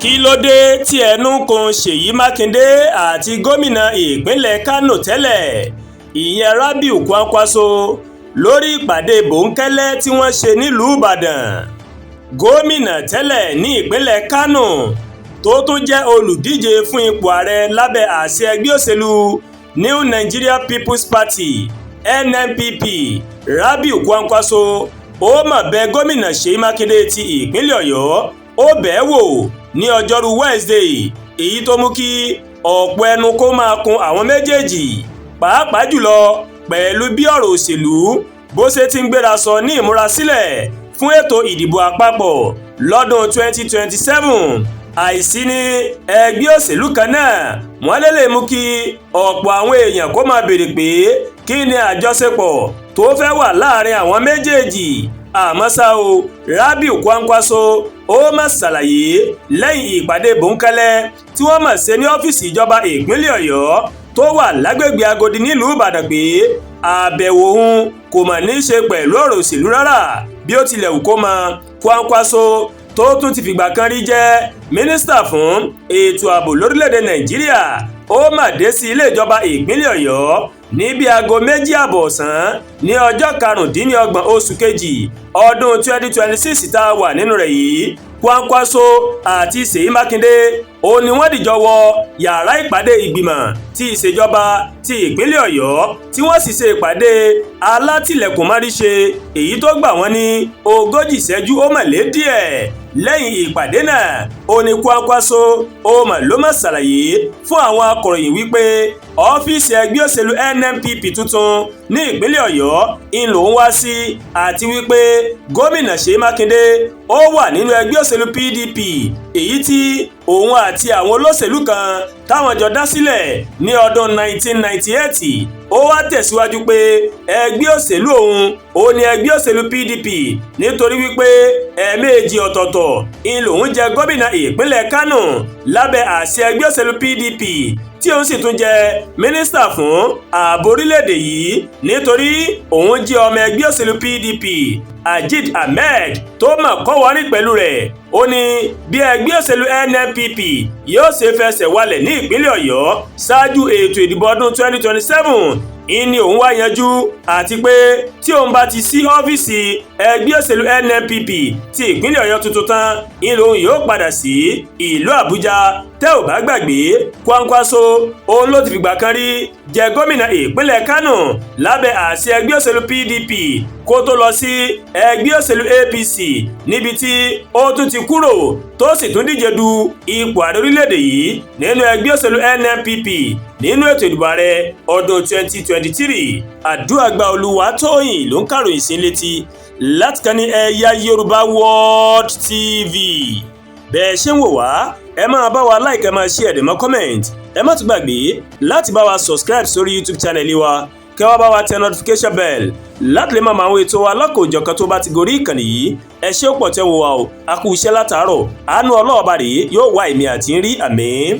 Kí ló dé tí ẹnu kan Ṣèyí Mákindé àti gómìnà ìpínlẹ̀ Kánò tẹ́lẹ̀, ìyẹn Rabiu Kwankwaso, lórí ìpàdé bòńkẹ́lẹ́ tí wọ́n ṣe nílùú Ìbàdàn? Gómìnà tẹ́lẹ̀ ní ìpínlẹ̀ Kánò, tó tún jẹ́ olùdíje fún ipò ààrẹ lábẹ́ àsíá ẹgbẹ́ òṣèlú New Nigeria People's Party, NNPP, Rabiu Kwankwaso, ó mà bẹ Gómìnà Ṣèyí Mákindé ti ìpínlẹ̀ Ọ̀yọ́, ó bẹ̀ẹ́ wò ní ọjọ́rú Wednesday, èyí tó mú kí ọ̀pọ̀ ẹnu kó máa kun àwọn méjèèjì, pàápàá jùlọ pẹ̀lú bí ọ̀rọ̀ òṣèlú bó ṣe ti ń gbéra sọ ní ìmúrasílẹ̀ fún ètò ìdìbò àpapọ̀ lọ́dún 2027. Àìsí ní ẹgbẹ́ òṣèlú kan náà, wọ́n lè mú kí ọ̀pọ̀ àwọn èèyàn kó máa béèrè pé kí ni àjọṣepọ̀ tó fẹ́ wà láàrin àwọn méjèèjì. Àmọ́ ṣá o, Rabiu Kwankwaso ó mà ṣàlàyé lẹ́yìn ìpàdé bòńkẹ́lẹ́ tí wọ́n mọ̀ ṣe ní ọ́fíìsì ìjọba ìpínlẹ̀ Ọ̀yọ́ tó wà lágbègbè Agodi nílùú Ìbàdàn pé àbẹ̀wò òun kò mà ní í ṣe pẹ̀lú ọ̀rọ̀ òṣèlú rárá bí ó tilẹ̀ wù kó mọ. Kwankwaso, tó tún ti fìgbà kan rí jẹ́ mínísítà fún ètò ààbò lórílẹ̀‐èdè Nàìjíríà, ó mà dé sí ilé ìjọba ìpínlẹ̀ Ọ̀yọ́ ní bí aago 2:30 ọ̀sán ní ọjọ́ 25 oṣù kejì ọdún 2026 tá a wà nínú rẹ̀ yìí. Kwankwaso àti Ṣèyí Mákindé ó ní wọ́n dìjọ wọ yàrá ìpàdé ìgbìmọ̀ tí ìṣèjọba ti ìpínlẹ̀ Ọ̀yọ́, tí wọ́n sì ṣe ìpàdé alátìlẹ̀kùnmáríṣe èyí tó gbà wọ́n ní 40 ìṣẹ́jú ó mọ̀lé díẹ̀. Lẹ́yìn ìpàdé náà, ó ní Kwankwaso ó mà ló mà ṣàlàyé fún àwọn akọ̀ròyìn wípé ọ́fíìsì ẹgbẹ́ òṣèlú NNPP tuntun ní ìpínlẹ̀ Ọ̀yọ́ ń lòún wá sí, àti wípé Gómìnà Ṣèyí Mákindé ó wà nínú ẹgbẹ́ òṣèlú PDP, èyí tí òun àti àwọn olóṣèlú kan táwọn jọ dá sílẹ̀ ní ọdún 1998. Ó wá tẹ̀síwájú pé ẹgbẹ́ òṣèlú òun ó ní ẹgbẹ́ òṣèlú PDP nítorí wípé ẹ̀ẹ̀mejì ọ̀tọ̀ọ̀tọ̀ ń lòun jẹ gómìnà ìpínlẹ̀ Kánò lábẹ́ àsíá ẹgbẹ́ òṣèlú PDP, tí òun sì tún jẹ mínísítà fún ààbò orílẹ̀-èdè yìí nítorí òun jẹ́ ọmọ ẹgbẹ́ òṣèlú PDP. Ajid Ahmed tó mọ̀ kọ́wọ́rìn pẹ̀lú rẹ̀, ó ní bí ẹgbẹ́ òṣèlú NNPP yóò ṣe fẹsẹ̀ walẹ̀ ní ìpínlẹ̀ Ọ̀yọ́ ṣáájú ètò ìdìbò ọdún 2027 ìní òun wá yanjú, àti pé tí òun bá ti sí ọ́fíìsì ẹgbẹ́ òṣèlú NNPP ti ìpínlẹ̀ Ọ̀yọ́ tuntun tán, ìlú òun yóò padà sí ìlú Àbújá. Tẹ́ ò bá gbàgbé, Kwankwaso òun ló ti fìgbà kan rí jẹ gómìnà ìpínlẹ̀ Kánò lábẹ́ àsíá ẹgbẹ́ òṣèlú PDP kó tó lọ sí ẹgbẹ́ òṣèlú APC, níbi tí ó tún ti kúrò tó sì tún díje du ipò ààrẹ orílẹ̀-èdè yìí nínú ẹgbẹ́ òṣèlú NNPP nínú ètò ìdìbò ààrẹ ọdún 2023. Àdúràgbà Olúwatóyìn ló ń kàròyìn sí létí láti kàn ní Ẹ̀yà Yorùbá World TV. Bẹ́ẹ̀ ṣe ń wò wá, ẹ máa bá wa like, ẹ máa share, ẹ máa comment. Ẹ má tún gbàgbé láti bá wa subscribe sórí YouTube channel wa, kẹ́ wá bá wa tẹ notification bell láti lè máa mọ àwọn ètò wa lọ́kọ̀ọ́jọ̀kan tó bá ti gorí ìkànnì yìí. Ẹ ṣé ó pọ̀ tẹ́ wo wa o. A kú iṣẹ́ látàárọ̀. Àánú ọlọ́ọ̀bá rèé yóò wá èmi àti ń rí. Àmín.